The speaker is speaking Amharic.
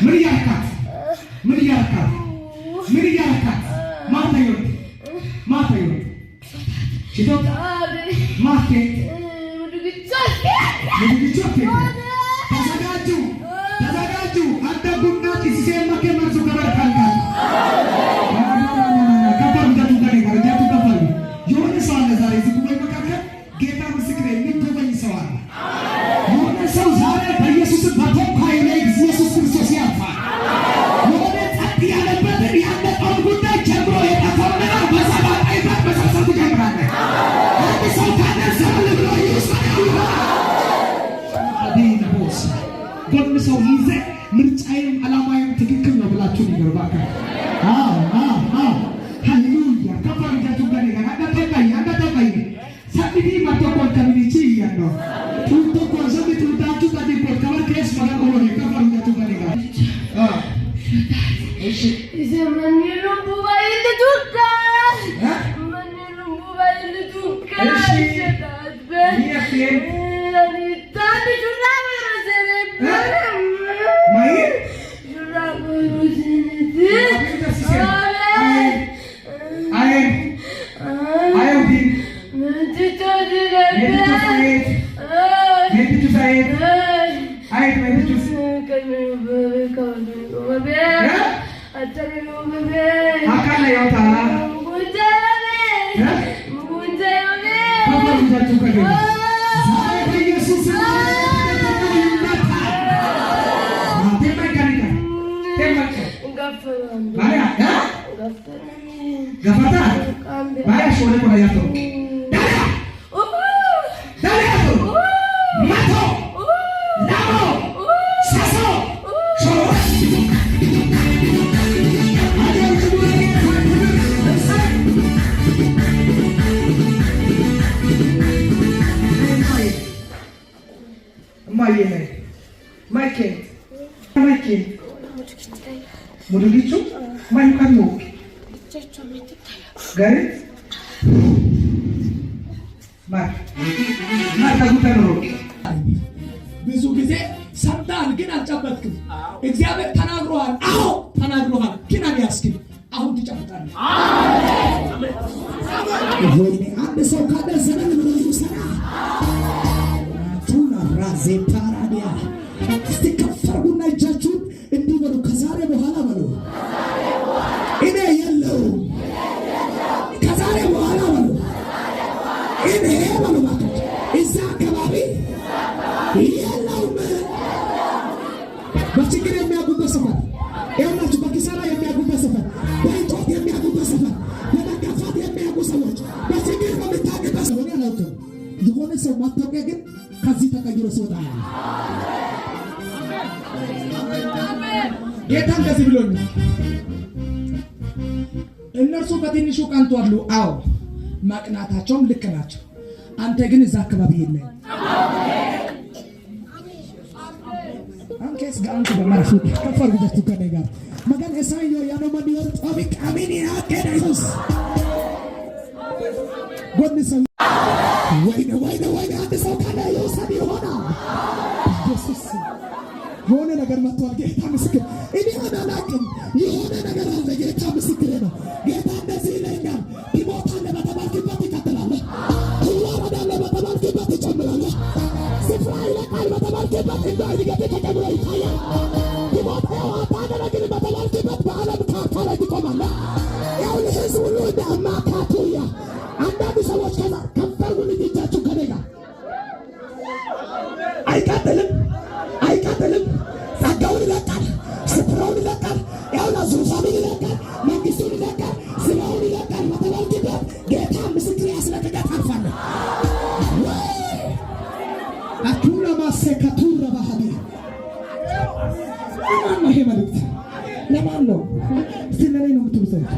ምን እያረካት? ምን እያረካት? ምን እያረካት? ማታዮት ማታዮት ሽቶት ማቴት ምድግቾ። ተዘጋጁ፣ ተዘጋጁ። አደጉና ጭሲሴ መኬ መርሱ ከበር ካልካል ከፈር እጃችሁን ከእኔ ጋር፣ እጃችሁን ከፍ አድርጉ። የሆነ ሰው አለ ዛሬ እዚህ ጉባኤ መካከል፣ ጌታ ምስክሬ፣ የሚጎበኝ ሰው አለ። የሆነ ሰው ዛሬ በኢየሱስ በቶኳይ ላይ ኢየሱስ ክርስቶስ ያልፋል። የሆነ ጸጥ ያለበትን ያለቀውን ጉዳይ ጀምሮ የጠፋውን ነገር በሰባጣይበት መሰብሰብ ትጀምራለህ። አንድ ሰው ካለ ዘል ብሎ ይውሰድ። ጎን ሰው ይዘህ ምርጫዬም ዓላማዬም ትክክል ነው ብላችሁ ንገሩ እባክህ። አዎ፣ ሃሌሉያ። ከፍ አድርጋችሁ ከእኔ ጋር አንዳጠቃይ አንዳጠቃይ ሰቢቲ መቶኮን ከሚኒቺ እያለው ቱቶኮን ሰቢ ቱታችሁ ታዲኮን ከበር ኬስ መገን ኦሎኔ። ከፍ አድርጋችሁ ከእኔ ጋር። እሺ። እ? እሺ። ይየፌን ማይ አየን አየውቲን ሜትቹ ሳየት አየት ሜትቹስ አካና ያውታ ከፍ አድርጋችሁ ከእኔ ጋር ዛሬ በኢየሱስ ስም ይመታል። ቴማይካኒካ ቴማይካ ባያ ገፈታ ባያ ሾለ ቆዳ ያቶ ዳያ ዳያ መቶ ላሞ ሰሶ ሾ አጨብጭቡ ለጌታ ክብር። እሰይ። እማዬ ነይ። ማይኬ ማይኬ ሙዱጊቹ ማይካኑ ገሪ ማር ማር ተጉተኑሮ። ብዙ ጊዜ ሰምተሃል፣ ግን አልጨበጥክም። እግዚአብሔር ተናግሮሃል። አዎ ተናግሮሃል፣ ግን አልያዝክም። አሁን ትጨብጣለህ። ወይኔ፣ አንድ ሰው ካለ ዘመን ብሎ ይውሰዳ። ቱና ራዜ ፓራዲያ። እስቲ ከፍ አድርጉና እጃችሁን እንዲህ በሉ። ከዛሬ በኋላ በሉ፣ እኔ የለውም። ከዛሬ በኋላ በሉ፣ እኔ በሉ እባካችሁ እዛ አካባቢ የለውም። በችግር የሚያውቁበት ሰፈር ይኸውላችሁ፣ በኪሳራ የሚያውቁበት ሰፈር፣ በእጦት የሚያውቁበት ሰፈር፣ በመገፋት የሚያውቁ ሰዎች፣ በችግር በምታውቅበት ሰው እኔ አላውቅም። የሆነ ሰው ማታወቂያ ግን ከዚህ ተቀይሮ ሲወጣ ያለ ጌታ እንደዚህ ብሎኛል። እነርሱ በትንሹ ቀንቷሉ። አዎ መቅናታቸውም ልክ ናቸው። አንተ ግን እዛ አካባቢ የለህም። አንኬስ ጋንቱ በመርፉ ከፍ አድርጉ ከኔ ጋር መገን እሳዮ ያኖመኒዮር ጦቢቅ አሚን ያቄዳይሱስ ጎን ሰው። ወይኔ ወይኔ ወይኔ፣ አንድ ሰው ካለ የውሰድ ይሆናል። ኢየሱስ፣ የሆነ ነገር መጥቷል። ጌታ ምስክር፣ እኔ አላውቅም። የሆነ ነገር አለ። ጌታ ምስክር ነው። ጌታ እንደዚህ ይለኛል። ትሞታለህ በተባልክበት ትቀጥላለህ። ትዋረዳለህ በተባልክበት ትጨምራለህ። ስፍራ ይለቃል በተባልክበት እንደ እድገት ተጨምሮ ይታያል። ትሞት ያው አታገለግልም በተባልክበት በዓለም ካርታ ላይ ትቆማለህ። ያው ለህዝብ ሁሉ እንደ አማካቱያ አንዳንድ ሰዎች ከዛ ከንፈር ልጅ እጃችሁ ከኔ ጋር አይቀጥልም፣ አይቀጥልም። ጸጋውን ይለቃል፣ ስፍራውን ይለቃል፣ ያውና ዙፋኑን ይለቃል፣ መንግስቱን ይለቃል፣ ስራውን ይለቃል። በተባልክበት ጌታ ምስክር ያስለቅቀህ ታርፋለህ። አቱና ማሴከቱረ ባህዲ። ለማን ነው ይሄ መልእክት? ለማን ነው? እስቲ ለኔ ነው የምትሉ ሰዎች